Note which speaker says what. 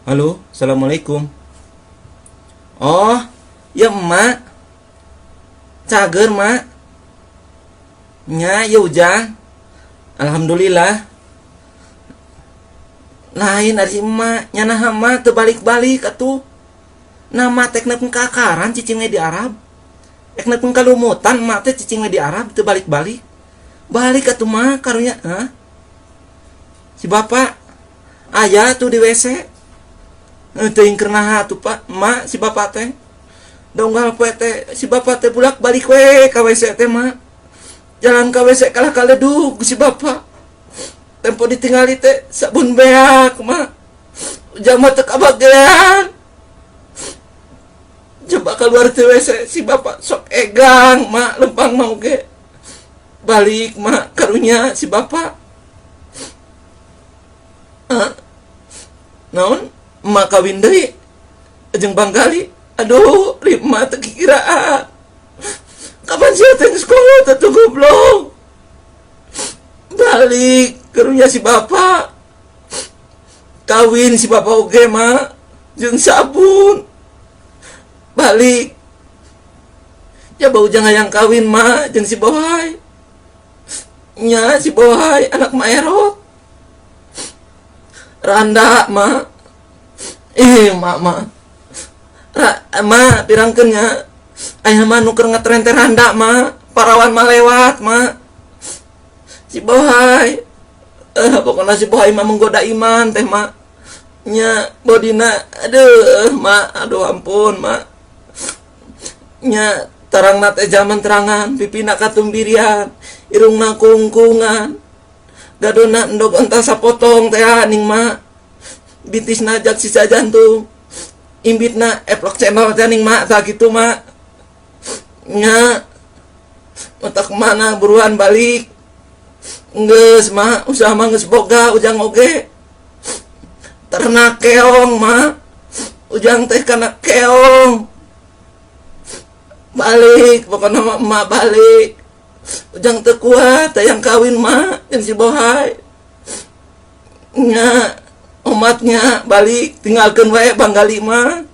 Speaker 1: Halo, assalamualaikum. Oh, ya emak. Cager, mak. Nya, ya Ujang. Alhamdulillah. Lain ari emak, nya naha emak teu balik-balik atuh. Nama tek nepung kaakaran cicing di Arab. Ek nepung kalumutan emak teh cicing di Arab teu balik-balik. Balik atuh mah karunya, hah? Si bapak aya tuh di WC. Teuing keur naha tuh Pak, emak si bapak teh. Donggal poe teh si bapak teh bulak balik we ka WC teh mak. Jalan ka WC kalah kaledug si bapak. Tempo ditinggali teh sabun beak mak. Ujang mah teu kabagean. Coba keluar ti WC si bapak sok egang mak lempang mau ge. Balik mak karunya si bapak. Hah? Naon? Emak kawin deui jeung Banggali. Aduh, lima teu kikiraan. Kapan sia teh geus kolot atuh goblok. Balik karunya si bapak. Kawin si bapak oge mak jeung sabun. Balik. Ya bau jangan hayang kawin mak jeung si Bohai. Nya si Bohai anak Maerot. Randa mak. Ih, mak mak. Ra, mak pirangkeun nya. Aya mah nu keur ngetren teh randa mak. Parawan mah lewat mak. Si Bohai. Pokoknya si Bohai mah menggoda iman teh mak. Nya bodina aduh mak, aduh ampun mak. Nya tarangna teh zaman terangan, pipina katumbirian, irungna kungkungan. Gadona endog entah sapotong teh ning mak. Bitisna jak sisa jantung. Imbitna eplok channel teh ning mak tah kitu mak. Nya otak mana buruan balik. Geus mak, usaha mah geus boga Ujang oge. Ternak keong mak. Ujang teh kana keong. Balik pokoknya mah emak balik. Ujang teu kuat hayang kawin mak jeung si Bohai. Nya omatnya balik tinggalkeun wae Banggali mah.